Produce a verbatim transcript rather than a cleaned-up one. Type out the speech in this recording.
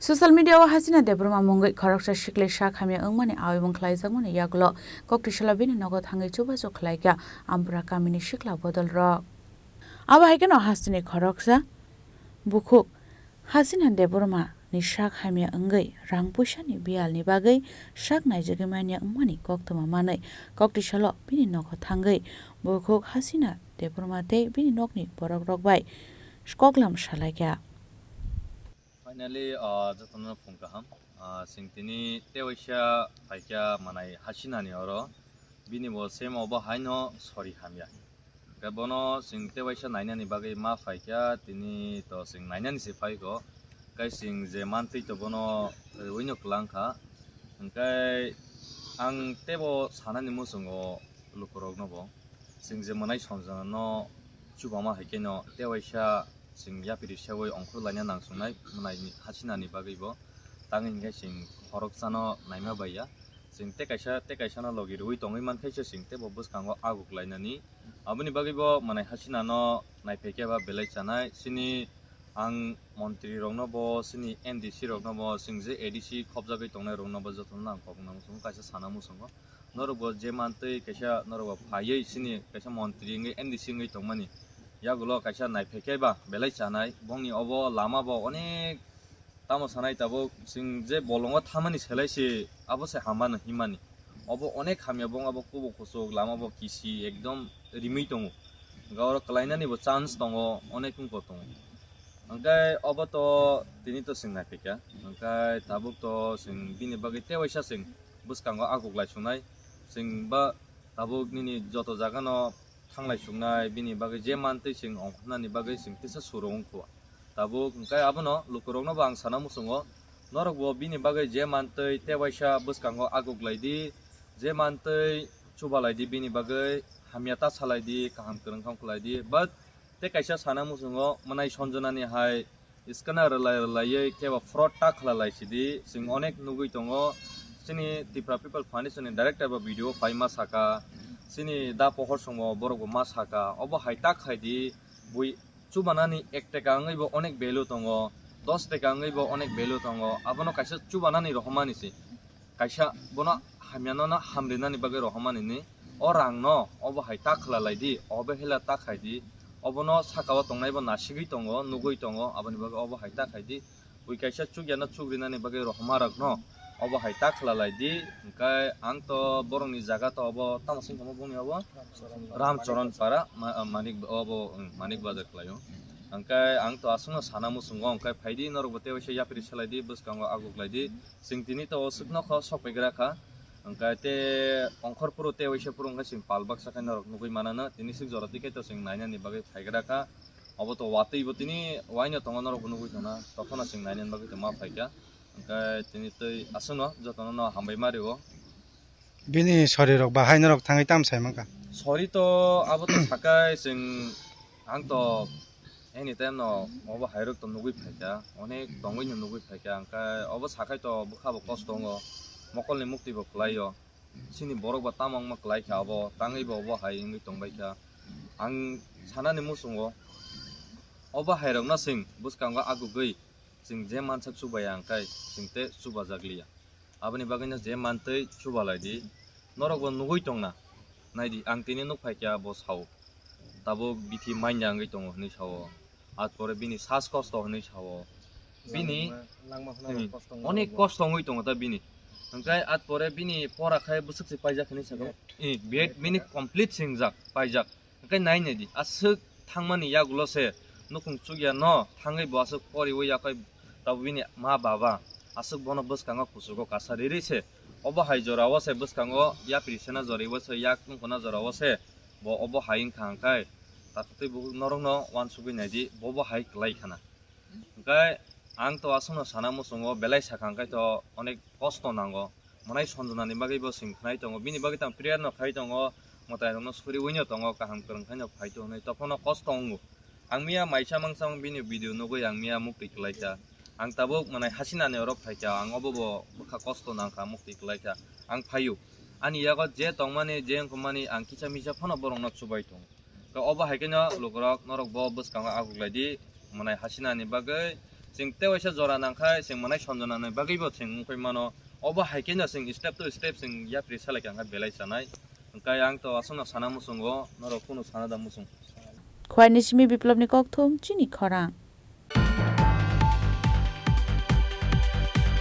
Social media o Hasina Debbarma mungwi khoroksa sikli sak hamya wngmani awi mung khlaijakmani yagulo koktisalo bini nogo thangwi chubachu khlaikha Ampura kamini sikla bodolrok. Abo hai kheno hasteni khoroksa bukhuk Hasina Debbarma ni sak hamya wngwi rang puisa ni biyal ni bagwi sak naijagwi manya wngmani koktwma manwi koktisalo bini nogo thangwi bukhuk Hasina Debbarma tei bini nokni borok rok bai koklam salaikha. Finally, ah, jotono phung kaham. Ah, chwng tini tewaisa phaikha manai Hasinani oro. Bini bo same obo haino sori hamya. Hwnkhe bono chwng tewaisa nainani bagwi ma phaikha, tini to chwng nainani se phaikho. Hwnkhe chwng je mantwi to bono rwino kwlangkha. Hwnkhe ang tebo sanani muchungo lukurokno bo. Chwng je mwnai sonjana no chubama hai kheno tewaisa chwng yapiri sewoi ongkhor laina nang sungnai mwnai Hasinani bagwi bo. Tang hinkhe chwng khoroksano naima baiya. Chwng tei kaisa, tei kaisano logi rwui tongwi mankhe se chwng tebo bwskango aguk lainani. Aboni bagwi bo mwnai Hasinano naiphaikhe ba belai chanai. Chini ang montri rokno bo, chini M D C rokno bo, chwng je A D C khopjagwi tongnai rokno bo jotono ang kok nang sungo, kaisa sana muchungo. Norok bo je mantwi kaisa norok bo phaiwi chini kaisa montri wngwi M D C wngwi tongmani. Yagulo kaisa naiphaikhe ba belai chanai. Bongni obo lama bo onek tamo sanai tabuk chwng je bolongo thamani selai se abo se hamano himani. Obo onek hamya bong abo kubuk kuchuk lama bo kisi ekdom rimwi tongo. Hwnkhe oro kwlainani bo chance tongo, onek wngkha tongo. Hwnkhe obo to tini to chwng naiphaikha. Hwnkhe tabuk to chwng bini bagwi tewaisa chwng bwskango aguk lai sunai. Chwng ba tabuk nini joto jagano thanglai sungnai, bini bagwi je mantwi chwng ongkhornani bagwi chwng tisa suro wngkho. Tabuk hwnkhe abono lukurokno bo ang sana muchungo, norok bo bini bagwi je mantwi tewaisa bwskango aguk lai di, je mantwi chuba lai di bini bagwi, hamya ta salai di, kaham kwrwng kha wngkha lai di, but tei kaisa sana muchungo mwnai Sonjonani hai scanner rwlai rwlaiwi khe bo fraud ta khlai lai sidi, chwng onek nugwi tongo. Chini Tipra People Foundation ni director bo video phai ma saka, chini da pohor songbo borok bo ma saka, obo hai ta khai di, bui chubanani ek taka wngwi bo onek value tongo, dos taka wngwi bo onek value tongo, abono kaisa chubanani rohormani se. Kaisa bono hamyano no hamrinani bagwi rohormani ni o rang no obo hai ta khlai lai di, obo hela ta khai di, obono saka o tongnai bo nasigwi tongo, nugwi tongo, aboni bagwi obo hai ta khai di. Bui kaisa chukya no chukrinani bagwi rohorma rok no obo hai ta khlai lai di. Hwnkhe ang to borokni jaga to obo tamo sing tongmo bongni obo Ramcharan Para, ma-, Manik, obo, um, Manik Bazar khlaio. Hwnkhe ang to aswkno sana muchungo, hwnkhe phaidi norokbo tewaisa yapri salai di, bwskango aguk lai di. Chwng tini to o swkno kho sok paigra kha. Hwnkhe te ongkhor phuru tewaisa phuru hwnkhe chwng pal baksa khe norok nugwi manano. Tini swk jora twi khe to chwng nainani bagwi phaigra kha. Obo to watwi bo tini waino tongo norokbo nugwi tongna. Tokhono chwng nainani bagwi to ma phaikha. Hwnkhe tini twi aswkno jotono no hambai ma rwo. Bini sori rok bahai norok thangwi tam sai mankha. Sori to abo to sakai chwng ang to anytime no obo hai rok to nugwi phaikha, onek tongwi no nugwi phaikha, hwnkhe obo sakai to bwkha bo kosto wngo, mokol ni mukti bo kwlaio, chini borok bo tamo wngma kwlaikha, abo tangwi bo obo hai wngwi tongbaikha. Ang sanani muchungo obo hai rokno chwng bwskango agugwi chwng je mansak chubaya hwnkhe chwng tei chubajak liya. Aboni bagwino je mantwi chubalai di. Norok bo nugwi tongna. Naidi, ang tini nuk phaikha bo sao. Tabuk bithi manya wngwi tongo hwnwi sao. At pore bini sas kosto hwnwi sao. Bini langma phano hmm, kosto wngwi onek tongo. Kosto wngwi tongo ta bini. Hwnkhe at pore bini pora khai bwswk se paijak hwnwi sao. Eh, bed bini complete singjak, paijak. Hwnkhe nai nai di, aswk thangmani yagulo se nukhung chukya no thangwi bo aswk poriwi yakhai tabuk bini ma baba aswk bono bwskango kuchugo kasa riri se. Obo hai jora o se bwskango yapri sena jora o se yak tungkhuna jora o se bo obo hai wngkha hwnkhe takhwtwi bo norokno uansugwi nai di bo bo hai kwlai khana. Hwnkhe ang to aswkno sana muchungo, belai sakha hwnkhe to onek kosto nango. Mwnai sonjwnani bagwi bo chwng khnai tongo, bini bagwi tamo prayer no khai tongo, mwtai rokno suriwi no tongo, kaham kwrwng khaino phai tongo hwnwi, tophono kosto wngo. Ang miya maisa mangsa bini video nugwi ang miya muktwi kwlaikha. Ang tabuk mwnai hasinani oro phaikha, ang obo bo bwkha kosto nangkha, muktwi kwlaikha. Ang phaio. Ani yago je tongmani, je wngkha mani, ang kisa misa phano borokno chubai tongo. Khe obo hai kheno lukurok norok bo bwskango aguklai di, mwnai hasinani bagwi Chwng tei waisa jora nangkha, chwng manai Sanjana ni bagwi bo chwng wngkha mano. Obo hai khe no chwng step to step chwng yapri salai kha belai chanai. Hwnkhe ang to aswkno sana muchungo, norok kunu sana da muchung. Khwaini simi Biplopni kokthum chini khorang.